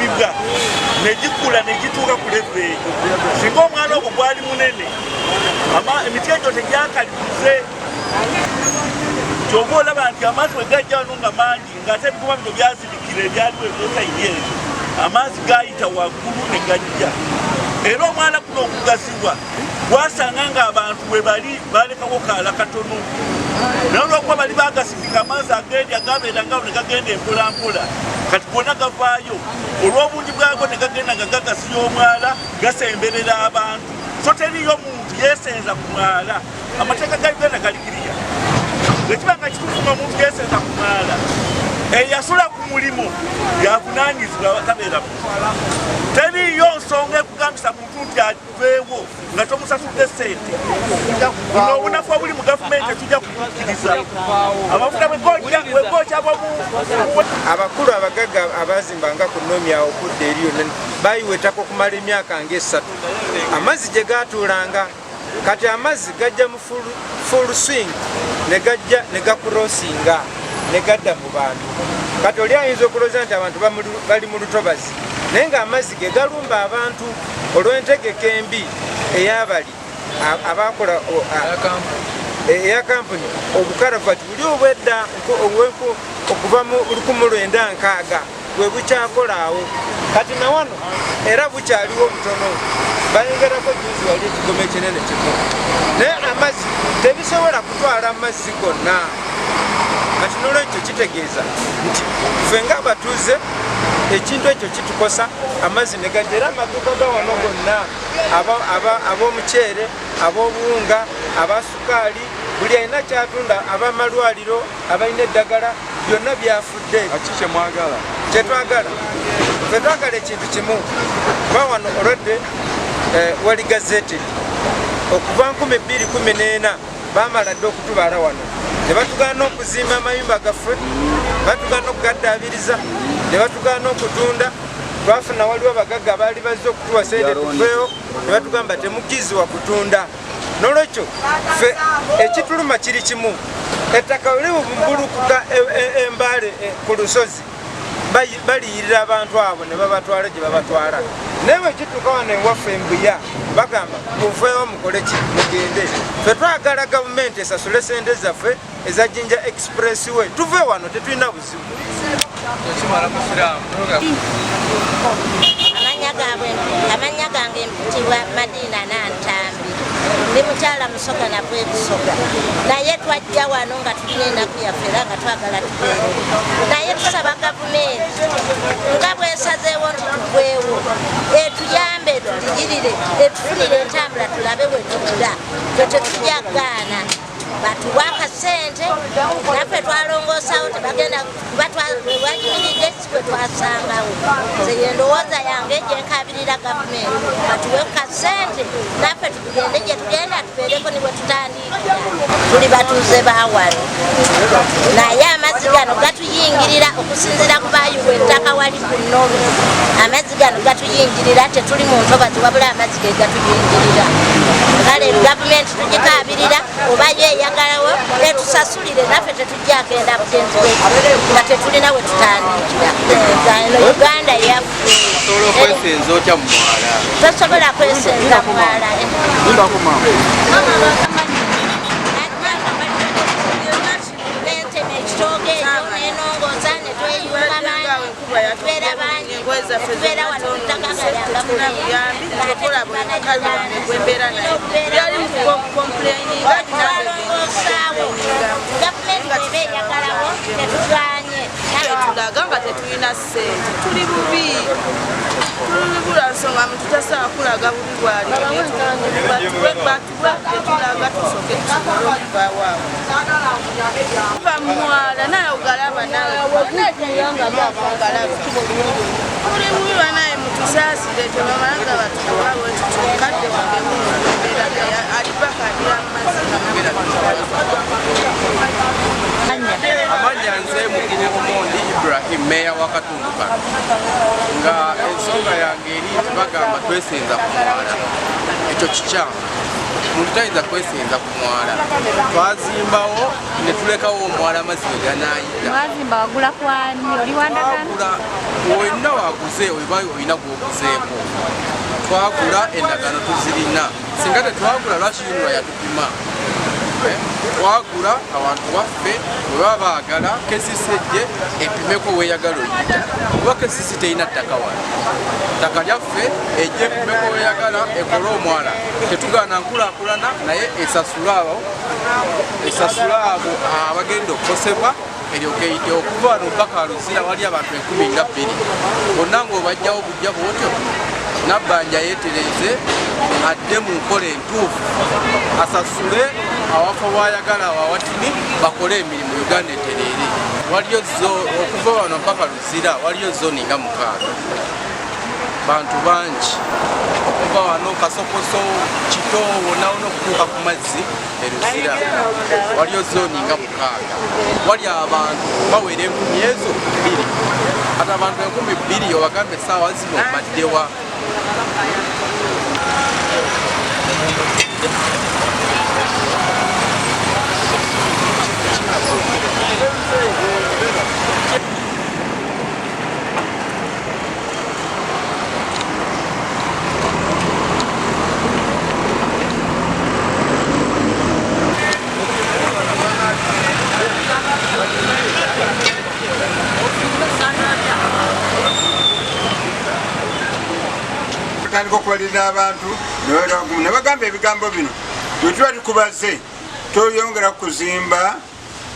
gisimbibwa ne gikula ne gituuka ku level eyo. Singa omwala ogwo gwali munene, emiti egyo tegyakalikuze. Kyova olaba nti amazzi bwe gajja wano nga mangi, ng'ate ebigoma bino byazibikira ebyaliwo ebyosayidi ezo, amazzi gayita waggulu ne gajja. Era omwala guno okugazibwa gwasanga ng'abantu bwe bali balekawo kaala katono, naye olwokuba bali bagasindika amazzi ag'eri agabeera ngawo ne gagenda empolampola, kati gonna gavaayo olw'obungi bwago ne gagenda nga gagasiya omwala, gasemberera abantu. So teriyo muntu yeesenza ku mwala. Amateeka ga Uganda gali kiriya. Bwekiba nga kituufu nga omuntu yeesenza ku mwala, eyasula ku mulimu yavunaanyizibwa, tabeera muntu. Teriyo nsonga ekugambisa muntu nti aveewo nga tomusasudde ssente. Buno obunafu obuli mu gavumenti tetujja kubukkiriza. Amafuta bwegokya bomu Abakulu abagagga abazimbanga ku Nomi awo okudda eri yonna bayiwa ettaka okumala emyaka ng'esatu, amazzi gye gatuulanga. Kati amazzi gajja mu full swing ne gajja ne gakurosinga ne gadda mu bantu. Kati oli ayinza okulowooza nti abantu bali mu lutobazi, naye ng'amazzi ge galumba abantu olw'entegeka embi eyabali abakola eya kampuni. Obukaravati buli obwedda okuva mu 1960 bwe bukyakola awo. Kati nawano era bukyaliwo butono, bayongerako juzi wali ekigoma ekinene kimu, naye amazzi tebisobola kutwala amazzi gonna. Kati nolwekyo kitegeeza nti ffe ngaabatuuze ekintu ekyo kitukosa. Amazzi ne gajja era amaduuka ga wano gonna, ab'omuceere, ab'obuwunga, abasukaali, buli alina kyatunda, ab'amalwaliro, abalina eddagala, byonna byafudde. Ki kyemwagala? Kyetwagala, ffe twagala ekintu kimu, kuba wano olwedde wali gazetted okuva 2014. Bamala dde okutubala wano ne batugaana okuzimba amayumba gaffe, batugaana okugaddaabiriza, ne batugaana okutunda. Twafuna waliwo abagagga abaali bazze okutuwa sente tuveewo, ne batugamba temukkirizibwa kutunda. Nolwekyo ffe ekituluma kiri kimu: ettaka libumbulukuka embaale ku lusozi, baliyirira abantu abo ne babatwala gye babatwala. Naye bwe kituuka wano ewaffe embuya, bagamba muveewo, mukole ki, mugende. Ffe twagala gavumenti esasule sente zaffe eza Jinja Express Way, tuve wano, tetulina buzibu. Ekimala musiraamu. Amanya gaabwe, amanya gange mpitibwa Madina Nantambi, ndi mukyala Musoga nava Ebusoga. Naye twajja wano nga tulina enaku yaffe era nga twagala tubeerewo, naye tusaba gavumenti nga bwesazeewo nti tugwewo, etuyambe, etuliyirire, etufunire entambula, tulabe we tudda. Ffe tetujja gaana, batuwe akasente naffe twalongoosawo. Tebagenda kuba wagimiridde si bwe twasangawo. Nze yendowooza yange gyenkabirira gavumenti, batuwe kasente naffe tugende gye tugenda, tubeereko ni bwe tutandikira. Tuli batuuze ba wano, naye amazzi gano gatuyingirira okusinziira ku bayiwa ettaka wali ku Nomi. Amazzi gano gatuyingirira, tetuli mu ntobazi, wabula amazzi ge gatuyingirira. Kale gavumenti tugikabirira, oba yo eyagalawo etusasulire, naffe tetujja genda bugenzi bwetu nga tetulina we tutandikira. Eno Uganda yaffe. Osobola okwesenza otya mu mwala? Tosobola kwesenza mwala. Lindako maama. Nentema ekitoogo ekyo nenongoza netweyunga bangi, tubeera bangi, tubeera wano ku ttaka nga lya gavumenti, ng'ate twalongoosaawo. Gavumenti bweba eyagalawo, tetuganye. Tulaga nga tetulina ssente, tuli bubi, tuli bula nsonga. Muntu tasobola kulaga bubi bwali. Batuwe tetulaga, tusooke tusobole okuvaawo awo. Kuva mwala naye ogalaba, nawe ogalaba, tuli bubi banaye, mutusaasire. Tebamala batugoba bwetutyo. Mukadde wange muno embeera naye ali bakabira amazzi. Amanya nze Mukini Omondi Ibrahim, meeya wa katundu kano. Nga ensonga yange eri nti bagamba twesenza ku mwala, ekyo kikyamu. Muntu tayinza kwesenza ku mwala. Twazimbawo ne tulekawo omwala amazzi we ganaayita. Mwazimba wagula kwani? Oli wandagano? Twagula, wenna waguze oba olina gwoguzeeko. Twagula, endagaano tuzirina. Singa tetwagula, lwaki UNRA yatupima? Twagula awantu waffe. Bwe baba baagala KCC ejje epimeko weeyagala oyita, kuba KCC terina ttaka wano, ttaka lyaffe. Ejje epimeko weeyagala ekole omwala. Tetugaana nkulaakulana, naye esasule abo abagenda okukosebwa, eryoke eyite. Okuva wano paka Luzira wali abantu 20,000 bonna ng'obajjawo bujja bwotyo. Nabbanja yeetereze, adde mu nkola entuufu, asasule awafo bwayagala awawatini, bakole emirimu, Uganda etereere. Waliyo okuva wano mpaka Luzira waliyo zoni nga 6, bantu bangi okuva wano Kasokoso, Kito, wonawona okutuuka ku mazzi e Luzira waliyo zoni nga 6. Wali abantu bawera 2,000. Ate abantu 2,000 obagambe essaawa zino baddewa? Tutandika okubalirira abantu ne bagamba ebigambo bino: bwe tuba tukubaze, toyongera kuzimba,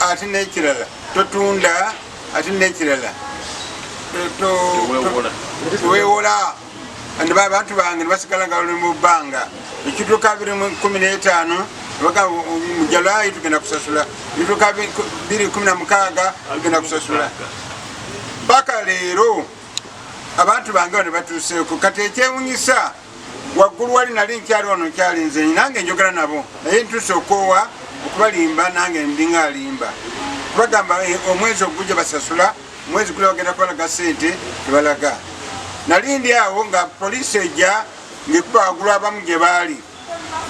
ate n'ekirala totunda, ate n'ekirala teweewola. Abantu bange nebasigala nga bali mu bbanga. Ekituuka 215 bagamba mu Julayi tugenda kusasula, ekituuka 216 tugenda kusasula. Paka leero abantu bange bano batuuseeko. Kati ekyewunyisa, waggulu wali nali nkyali wano, nkyali nze nange njogera nabo, naye ntuuse okoowa okubalimba, nange ndinga alimba kubagamba omwezi ogujja basasula, omwezi guli bagenda kubalaga sente, tebalaga. Nali ndi awo nga poliisi ejja ngekuba waggulu, abamu gye baali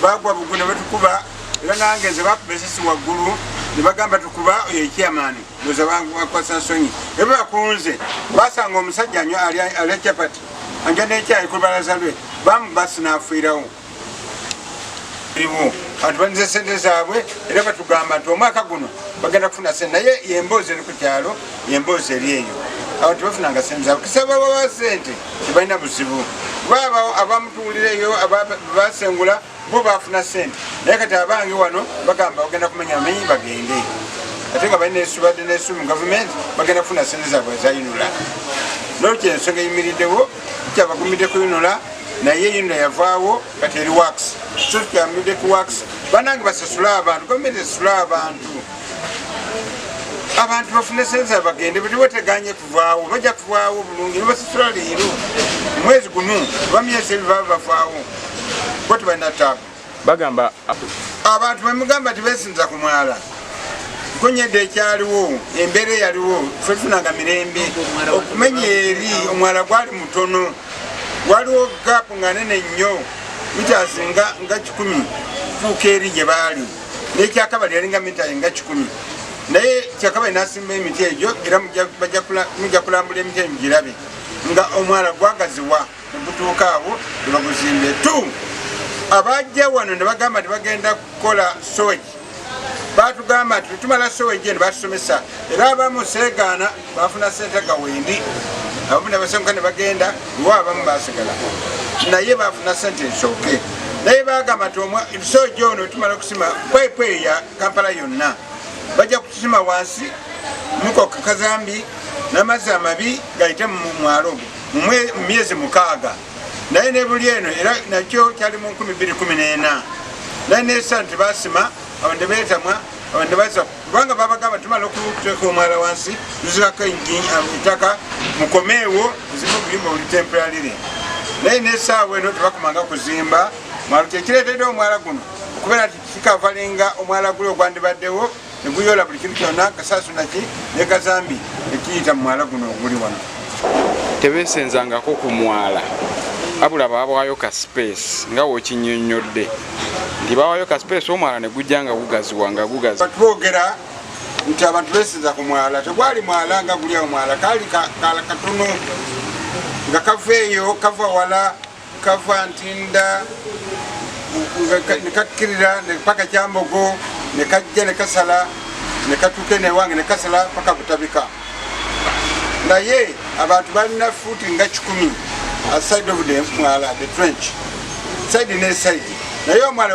bagwa bugu ne batukuba, era nange nze bakuba esasi waggulu ne bagamba tukuba oyo ekyamaani ndoza bakwasa nsonyi. Ebe bakunze basanga omusajja anywa alya capati, anja n'ekyayi ku lubalaza lwe, bamuba sinaafiirawo. Eriwo abantu banize sente zaabwe, era batugamba nti omwaka guno bagenda kufuna sente, naye yemboozi eri ku kyalo, yemboozi eri eyo, abantu tebafunanga sente zaabwe. Kisaba bawa sente, tebalina buzibu, kuba abamutuwulireyo basengula bo bafuna sente, naye kati abange wano bagamba bagenda kumenya amenyi bagende, ate nga balina esubadde n'essuubi mu gavumenti bagenda kufuna sente zaabwe ezayinula. Nolwekyo ensonga eyimiriddewo, tukyabagumidde ku UNRA, naye UNRA yavaawo, kati eri works, so tukyamidde ku works. Banange, basasule abantu, gavumenti esasule abantu, abantu bafune sente bagende. Bweteganye kuvaawo, bajja kuvaawo bulungi nibasasula leero, omwezi gumu oba myezi ebiri baba bavaawo, bo tebalina taabu. Bagamba Abantu bemugamba tibesinza ku mwala, nkonyedde ekyaliwo, embeera eyaliwo, ffe tufunanga mirembe. Okumenya eri omwala gwali mutono, waliwo gap nga nene nnyo, meters nga 100 kutuuka eri gye baali, nekyakabali yalinga mita nga 100, naye kyakabali nasimba emiti egyo, era mujja kulambula emiti egyo mugirabe nga omwala gwagaziwa negutuuka awo nebaguzimbe. Tu abajja wano ne bagamba nti bagenda kukola sewage, batugamba nti tumala sewage eno, batusomesa, era abamu seegaana bafuna sente gawendi, abamu nebasenguka ne bagenda wa, abamu basigala, naye bafuna sente ensooke. Naye bagamba nti sewage ono tumala okusima pipe eyo ya Kampala yonna, bajja kutusima wansi mukoka kazambi n'amazzi amabi gayite mu mwalo ogwo mu myezi 6. Naye nebuli eno era nakyo kyali mu 2014, naye nesana tebasima, abantu tebetamwa, abantu tebaza, kubanga babagamba tumala okuteeka omwala wansi, tuzikako ettaka, mukomeewo tuzimbe obuyumba buli temporarily. Naye nesaawa eno tebakomanga kuzimba mwalo. Kyekireetedde omwala guno okubeera nti kikavalinga omwala guli ogwandibaddewo neguyola buli kintu kyonna, kasaasu naki ne kazambi ekiyita mu mwala guno oguli wano. Tebesenzangako ku mwala, wabula babwayo ka space nga wokinyonnyodde. Nti bawayo ka space, omwala ne gujja nga gugaziwa, nga gugaziwa. Batwogera nti abantu besinza ku mwala. Tegwali mwala nga guli awo, mwala kaali katono nga kava eyo, kava wala, kava Ntinda, nekakkirira paka Kyambogo, nekajja nekasala nekatuuka enewange, nekasala paka Butabika. Naye abantu balina fuuti nga 100 aside of the mwala, the trench, side ne side. Naye omwala